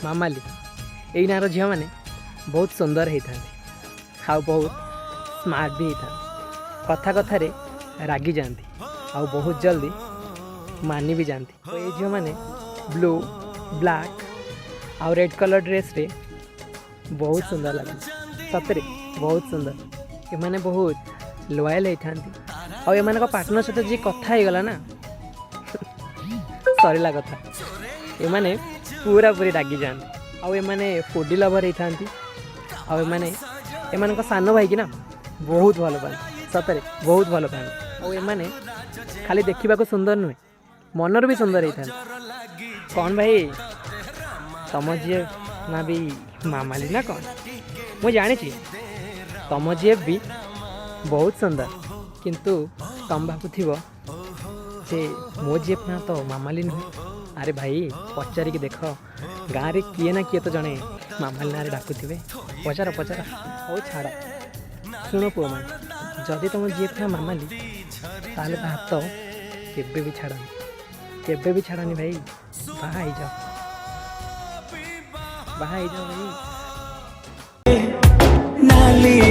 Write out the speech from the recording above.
ମାମାଲି। ଏଇ ନାଁର ଝିଅମାନେ ବହୁତ ସୁନ୍ଦର ହେଇଥାନ୍ତି ଆଉ ବହୁତ ସ୍ମାର୍ଟ ବି ହେଇଥାନ୍ତି। କଥା କଥାରେ ରାଗି ଯାଆନ୍ତି ଆଉ ବହୁତ ଜଲ୍ଦି ମାନି ବି ଯାଆନ୍ତି। ତ ଏଇ ଝିଅମାନେ ବ୍ଲୁ, ବ୍ଲାକ୍ ଆଉ ରେଡ଼୍ କଲର୍ ଡ୍ରେସ୍ରେ ବହୁତ ସୁନ୍ଦର ଲାଗନ୍ତି। ସତରେ ବହୁତ ସୁନ୍ଦର। ଏମାନେ ବହୁତ ଲୋୟାଲ୍ ହେଇଥାନ୍ତି ଆଉ ଏମାନଙ୍କ ପାର୍ଟନର୍ ସହିତ ଯିଏ କଥା ହେଇଗଲା ନା, ସରିଲା କଥା। ଏମାନେ ପୁରାପୁରି ରାଗି ଯାଆନ୍ତି ଆଉ ଏମାନେ ଫୁଡ଼ି ଲଭର୍ ହେଇଥାନ୍ତି। ଆଉ ଏମାନେ ଏମାନଙ୍କ ସାନ ଭାଇକି ନା ବହୁତ ଭଲ ପାଆନ୍ତି। ସତରେ ବହୁତ ଭଲ ପାଆନ୍ତି। ଆଉ ଏମାନେ ଖାଲି ଦେଖିବାକୁ ସୁନ୍ଦର ନୁହେଁ, ମନରୁ ବି ସୁନ୍ଦର ହେଇଥାନ୍ତି। କ'ଣ ଭାଇ, ତମ ଜିଏଫ୍ ନା ବି ମାମାଲି ନା କ'ଣ? ମୁଁ ଜାଣିଛି ତମ ଜିଏଫ୍ ବି ବହୁତ ସୁନ୍ଦର, କିନ୍ତୁ ତମ ଭାବୁଥିବ ଯେ ମୋ ଜିଏଫ୍ ନା ତ ମାମାଲି ନୁହେଁ। ଆରେ ଭାଇ, ପଚାରିକି ଦେଖ, ଗାଁରେ କିଏ ନା କିଏ ତ ଜଣେ ମାମାଲି ନାଁରେ ଡାକୁଥିବେ। ପଚାର, ପଚାର। ହଉ ଛାଡ଼। ଶୁଣ ପୁଅମାନେ, ଯଦି ତମ ଜିଏଫ୍ ନା ମାମାଲି, ତାହେଲେ ତା ହାତ କେବେ ବି ଛାଡ଼ନି, କେବେ ବି ଛାଡ଼ନି ଭାଇ। ବାହା ହେଇଯାଅ, ବାହା ହେଇଯାଅ ଭାଇ। ନାଲି।